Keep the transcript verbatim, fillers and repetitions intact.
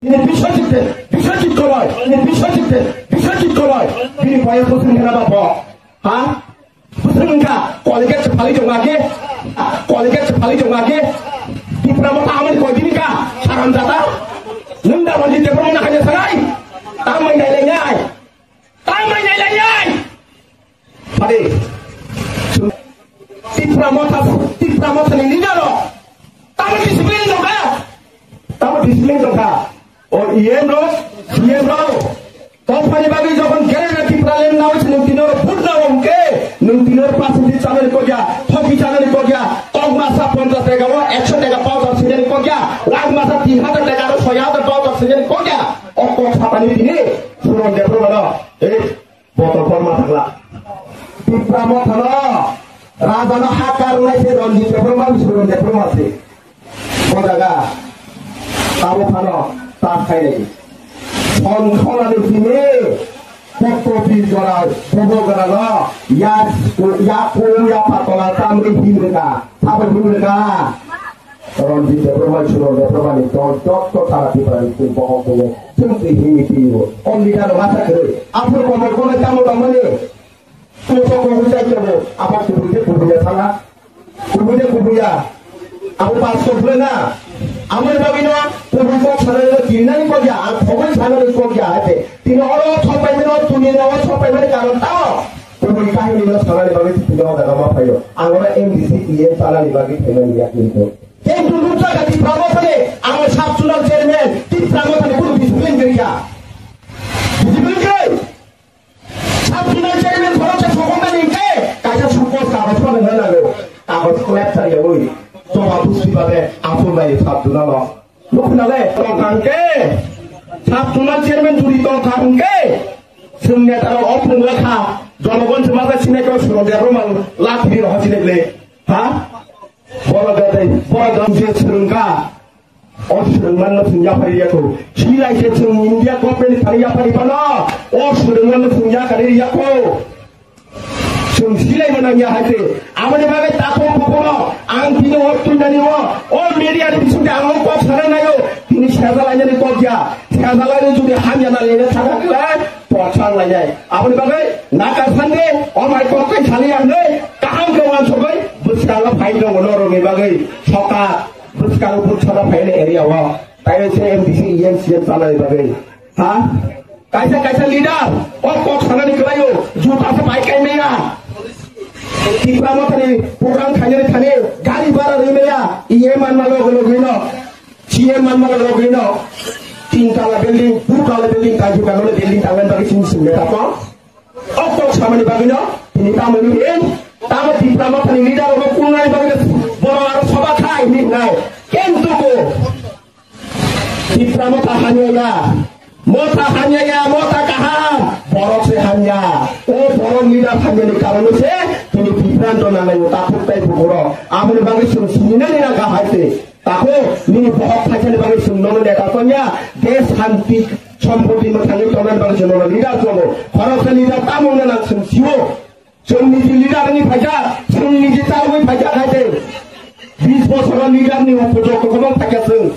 Ni Biswajit de, Biswajit Koloi, ni Biswajit de, Biswajit Koloi. Bini boyes bosong hena ba bo. Ha? Bosong wngkha, Kolgate se phalwi tongma khe, Kolgate se phalwi tongma khe. Tipra Motha amoni koi dini ka, saram jata. Nwng da Ranjit Debbarma na kanya sanai. Tamai nai lai nai. Tamai nai lai nai. Pade. Tipra Motha, Tipra Motha ni leader rok. Tamo discipline tongkha. Tamo discipline tongkha. O E M rok, C M rok. Tongphani bagwi jokhon Greater Tipraland nao se nwng tino vote nao hwnkhe, nwng tino percentage chanani kokya, thoki chanani kokya, kok masa ponchash taka o ekso taka voucher sinani kokya, lak masa tin hajar taka aro soi hajar voucher sinani kokya. O kok sapani tini Suron Debbarma no. Ei, Botor korma thangla. Tipra Motha no, Raja no hakar nai se Ranjit Debbarma, Suron Debbarma se. O jaga, tamo phano, ta khai nai. Son khona ni simi, Kotopi jora, bobo jora no, ya, ya ko, ya patola tamri himrika, sabo himrika. Ranjit Debbarma, Suron Debbarma ni dol jotto sara Tripura ni twi bohok bole chwng twi himwi twi o. O leader rok masa kwrwi. Aphuru komor komor tamo tongmani. Kuchuk kuchuk chai tongo. Abo kubui de kubui ya thanga. Kubui de kubui ya. Abo pasto bole na. Abo ni bagwi no kubui kok sanani no kirinani kok ya. Ang khoboi sanani kok ya hate. Tini oro thok pai mani, o tuni no thok pai mani karon tamo. Kubui kahini no sanani bagwi tini o jaga ma phaio. Ang oro M D C E M sanani bagwi phaimani ya kintu. Kintu nukjakha Tipra Mothani, amo sub zonal chairman, Tipra Mothani kunu discipline gwiya. Discipline gwi. Sub zonal chairman khoroksa sokomani hwnkhe, kaisa sukos kagoj phano hwnna nango. Kagoj klepsar yawi. Joba busti babe, aphuru bai sub zonal o. Nukhunale, tongkha hwnkhe, sub zonal chairman juri tongkha hwnkhe, chwng netarok o phunukla kha, jonogon se masa sinai khe Suron Debbarma lathiri rohor sinai le. Ha? Borok gadai, borok gam je swrwngkha. O swrwngmanno chwng yapharwi yako. Chilai khe chwng India government ni thani yapharwi phano. O swrwngmanno chwng yakarwi yako. Chwng silai mano ya hai se. Aboni bagwi takhuk bukuno ang tini o tundani o, o media ni bisingtwi ang o kok sana naio. Tini sejalainani kok ya. Sejalaini jodi hamya na lene thangkha khe, porsa wng lainai. Aboni bagwi naka sande, o mai kok kai sali ang nei, kaham khe wansugwi bwskango phai tongo norokni bagwi. Soka bwskango bwskango phainai area o. Tai se M D C, E M, C M chanani bagwi. Ha? Kaisa kaisa leader, o kok sanani kwlaio, juta se pai kai maya. Tipra Mothani program khainani thani, gari bhara rwi maya, E M manma logo logo no. C M manma logo no, tin tala building, dui tala building, kaji kagole building tangani bagwi sini sini ta ko. Okto samani bagwi no, tini tamo ni in, tamo Tipra Mothani leader rok kungnai bagwi boro aro soba khai ni nai. Kintu ko, Tipra Motha hamya ya, Motha hamya ya, Motha kaham, borok se hamya. O borok leader hamya ni karon se, tini Tipra no nangai o takhuk tai bukuro. Aboni bagwi sung sini nani na kahai te. Tako nini bohok thaisani bagwi chwng nono neta tongya, desh shanti sompoti mwthangwi tongnani bagwi chwng nono leader tongo. Khoroksa leader tamo wngna nang chwng sio. Chwng niji leader wngwi phaikha, chwng niji chawgwi phaikha hai tei. Bis bosoro leader ni upojokto kwbang phaikha chwng.